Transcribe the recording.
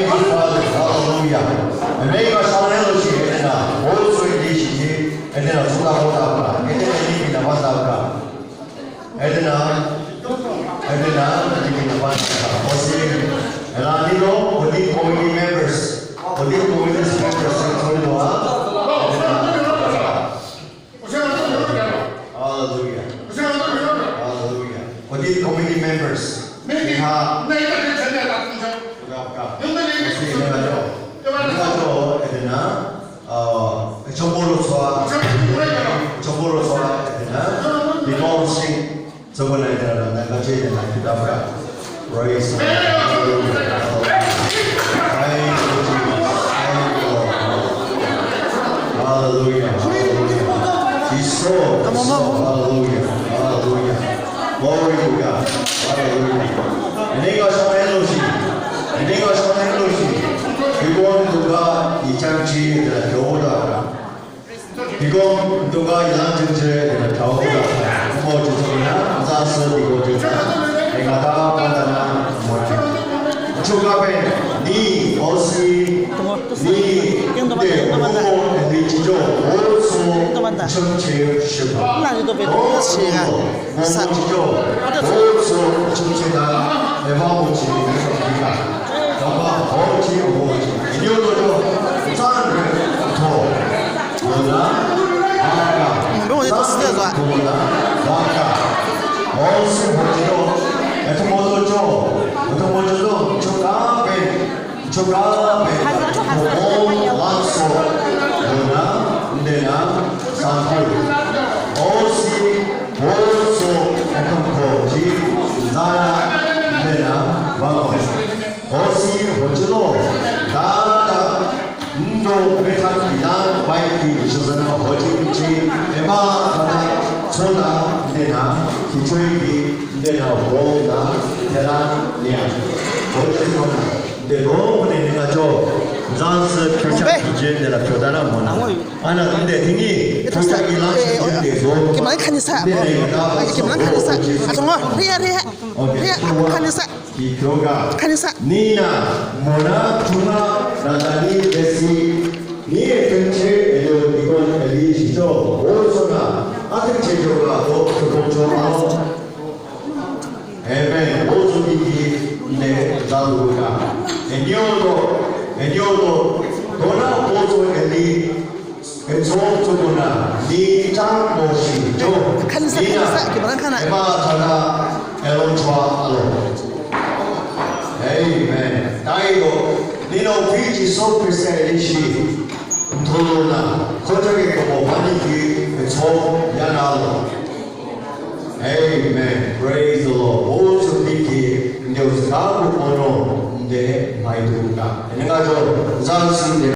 Thank you, Father. Hallelujah. 내가 사랑해도 에데나 오소에 대시지 에데나 소다보다가 에데나 이비나 반다가 에데나 에데나 이비나 반다가 오시 엘아니로 어디 community members 어디 community members 소리도와 에데나. Hallelujah. Hallelujah. 어디 community members 다 내가 에데나 정보로 좋아 정보로 좋아 에데나 비공식 저번에 에데나 내가 제일 기다려. Praise the Lord. Thank you, Jesus. Thank you, Lord. Hallelujah. Hallelujah. He's so, so hallelujah. Hallelujah. Glory to God. Hallelujah. 내가 선행로시 내가 선행로시 이건 누가 이장지 겨우다 이건 누가 이랑증제 겨우다 뭐 주소나 자스 이거 주 내가 다 받아나 뭐야 추가배 니 어시 니 네, 오, 니 지조 오소 전체 시바 오소 지조 오소 전체다 에바오지 니가 아마 어지 오지 이녀도죠 짠 도, 뭐나 아까 도나 아까 어스 보지도 애통 모도죠 애통 모도죠 저가베 저가베 오 완소 뭐나 데나 산풀 어시 보소 애통코지 나나 데나 왕 어시 호지로 나다 인도 베탄 이란 바이키 저서나 호지지 에마 가나 소나 데나 기초이기 데나 보나 데나 니아 호지로나 근데 너무 내가 저 잔스 표창 기준 내가 표단아 뭐나 아나 근데 등이 표창이 란스 给门看你噻，给门看你噻，阿东啊，你呀你呀，你呀看你噻， 이 교가 看你噻。 니나 모나 주나 나다니 데시 니의 등체 에도 이건 엘리시죠 오소나 아들 제조가 또 그공조 아오 에멘 오소비기 네 자루가 에니오도 에니오도 도나 오소 엘리 에조조고나 니장 모시 조 看你噻，看你噻，给门看了。 에마 자나 에론초아 알로. Amen. 다이고 니노 비지 소프세리시 도로나 거저게 고 바니기 초 야나로. Amen. Praise the Lord. 오수 비기 근데 우스가고 보노 근데 마이두가. 내가 저 잔스